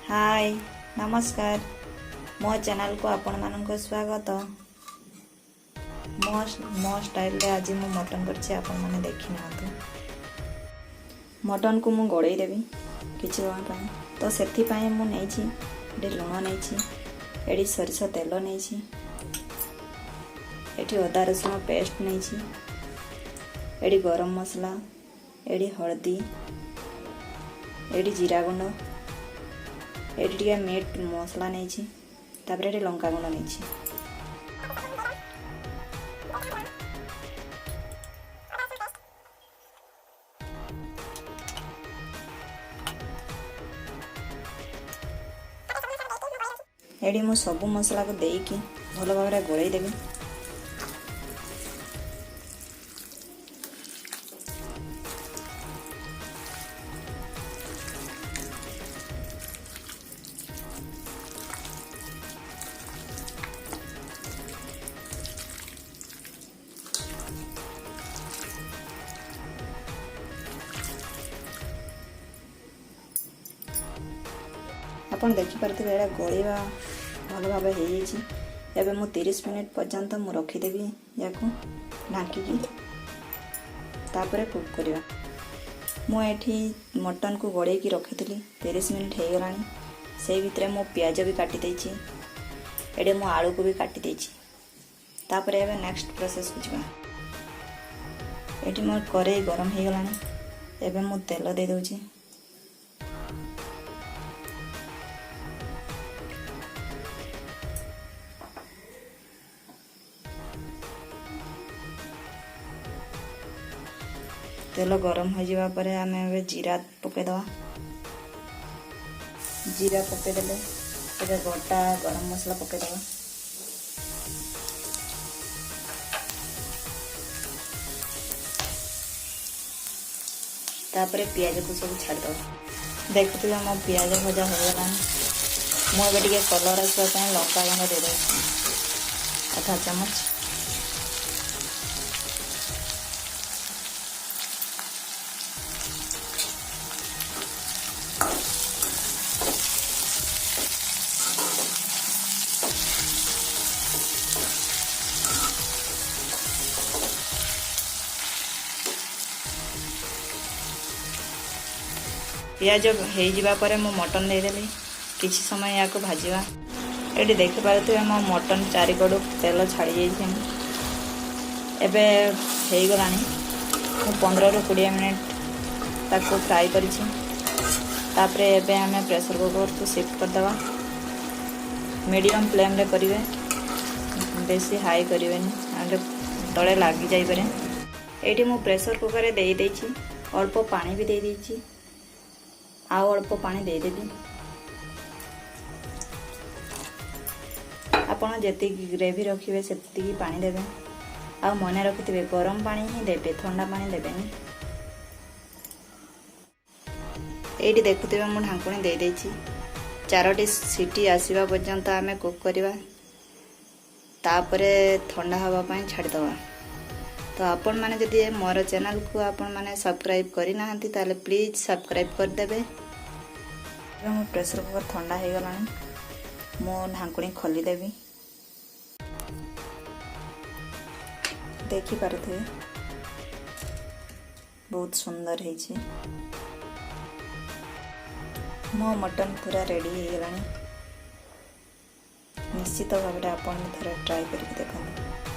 ହାଏ, ନମସ୍କାର। ମୋ ଚ୍ୟାନେଲକୁ ଆପଣମାନଙ୍କୁ ସ୍ୱାଗତ। ମୋ ଷ୍ଟାଇଲରେ ଆଜି ମୁଁ ମଟନ୍ କରିଛି, ଆପଣମାନେ ଦେଖି ନିଅନ୍ତୁ। ମଟନ୍କୁ ମୁଁ ଗୋଳେଇ ଦେବି କିଛି ସମୟ ପାଇଁ। ତ ସେଥିପାଇଁ ମୁଁ ନେଇଛି, ଏଠି ଲୁଣ ନେଇଛି, ଏଠି ସୋରିଷ ତେଲ ନେଇଛି, ଏଠି ଅଦା ରସୁଣ ପେଷ୍ଟ ନେଇଛି, ଏଠି ଗରମ ମସଲା, ଏଠି ହଳଦୀ, ଏଠି ଜିରା ଗୁଣ୍ଡ, ଏଠି ଟିକେ ମିଟ୍ ମସଲା ନେଇଛି, ତାପରେ ଏଠି ଲଙ୍କା ଗୁଣ୍ଡ ନେଇଛି। ଏଠି ମୁଁ ସବୁ ମସଲାକୁ ଦେଇକି ଭଲ ଭାବରେ ଗୋଳେଇ ଦେବି। ଆପଣ ଦେଖିପାରୁଥିବେ, ଏଇଟା ଗୋଳିବା ଭଲ ଭାବେ ହେଇଯାଇଛି। ଏବେ ମୁଁ 30 ମିନିଟ୍ ପର୍ଯ୍ୟନ୍ତ ମୁଁ ରଖିଦେବି ୟାକୁ ଢାଙ୍କିକି, ତାପରେ କୁକ୍ କରିବା। ମୁଁ ଏଠି ମଟନକୁ ଗୋଳେଇକି ରଖିଥିଲି, 30 ମିନିଟ୍ ହେଇଗଲାଣି। ସେଇ ଭିତରେ ମୁଁ ପିଆଜ ବି କାଟି ଦେଇଛି, ଏଠି ମୁଁ ଆଳୁକୁ ବି କାଟି ଦେଇଛି। ତାପରେ ଏବେ ନେକ୍ସଟ ପ୍ରୋସେସକୁ ଯିବା। ଏଠି ମୋର କରେଇ ଗରମ ହେଇଗଲାଣି। ଏବେ ମୁଁ ତେଲ ଦେଇଦେଉଛି। ତେଲ ଗରମ ହୋଇଯିବା ପରେ ଆମେ ଏବେ ଜିରା ପକାଇଦେବା। ଜିରା ପକାଇଦେଲେ ଏବେ ଗୋଟା ଗରମ ମସଲା ପକାଇଦେବା। ତାପରେ ପିଆଜକୁ ସବୁ ଛାଡ଼ିଦେବା। ଦେଖୁଥିବେ, ମୋ ପିଆଜ ଭଜା ହୋଇଗଲାଣି। ମୁଁ ଏବେ ଟିକେ କଲର୍ ଆସିବା ପାଇଁ ଲଙ୍କା ଗୁଣ୍ଡ ଦେଇଦେଉଛି ଅଧା ଚାମଚ। ପିଆଜ ହେଇଯିବା ପରେ ମୁଁ ମଟନ୍ ଦେଇଦେଲି। କିଛି ସମୟ ଏହାକୁ ଭାଜିବା। ଏଠି ଦେଖିପାରୁଥିବେ, ମୋ ମଟନ୍ ଚାରିକଡ଼ୁ ତେଲ ଛାଡ଼ି ଯାଇଛି। ଏବେ ହେଇଗଲାଣି। ମୁଁ 15ରୁ 20 ମିନିଟ୍ ତାକୁ ଫ୍ରାଏ କରିଛି। ତାପରେ ଏବେ ଆମେ ପ୍ରେସର୍ କୁକର୍କୁ ସିଫ୍ଟ କରିଦେବା। ମିଡ଼ିୟମ୍ ଫ୍ଲେମ୍ରେ କରିବେ, ବେଶୀ ହାଇ କରିବେନି, ନହେଲେ ତଳେ ଲାଗିଯାଇପାରେ। ଏଇଠି ମୁଁ ପ୍ରେସର୍ କୁକର୍ରେ ଦେଇଦେଇଛି, ଅଳ୍ପ ପାଣି ବି ଦେଇଦେଇଛି, ଆଉ ଅଳ୍ପ ପାଣି ଦେଇଦେବି। ଆପଣ ଯେତିକି ଗ୍ରେଭି ରଖିବେ, ସେତିକି ପାଣି ଦେବେ। ଆଉ ମନେ ରଖିଥିବେ, ଗରମ ପାଣି ହିଁ ଦେବେ, ଥଣ୍ଡା ପାଣି ଦେବେନି। ଏଇଠି ଦେଖୁଥିବେ, ମୁଁ ଢାଙ୍କୁଣୀ ଦେଇଦେଇଛି। ଚାରୋଟି ସିଟି ଆସିବା ପର୍ଯ୍ୟନ୍ତ ଆମେ କୁକ୍ କରିବା, ତାପରେ ଥଣ୍ଡା ହେବା ପାଇଁ ଛାଡ଼ିଦେବା। ତ ଆପଣମାନେ ଯଦି ମୋର ଚ୍ୟାନେଲକୁ ଆପଣମାନେ ସବସ୍କ୍ରାଇବ୍ କରିନାହାନ୍ତି, ତାହେଲେ ପ୍ଲିଜ୍ ସବସ୍କ୍ରାଇବ୍ କରିଦେବେ। ଏବେ ମୋ ପ୍ରେସର୍ କୁକର୍ ଥଣ୍ଡା ହେଇଗଲାଣି। ମୁଁ ଢାଙ୍କୁଣୀ ଖୋଲିଦେବି। ଦେଖିପାରୁଥିବେ, ବହୁତ ସୁନ୍ଦର ହେଇଛି। ମୋ ମଟନ୍ ପୁରା ରେଡ଼ି ହେଇଗଲାଣି। ନିଶ୍ଚିତ ଭାବରେ ଆପଣ ଥରେ ଟ୍ରାଏ କରିକି ଦେଖନ୍ତୁ।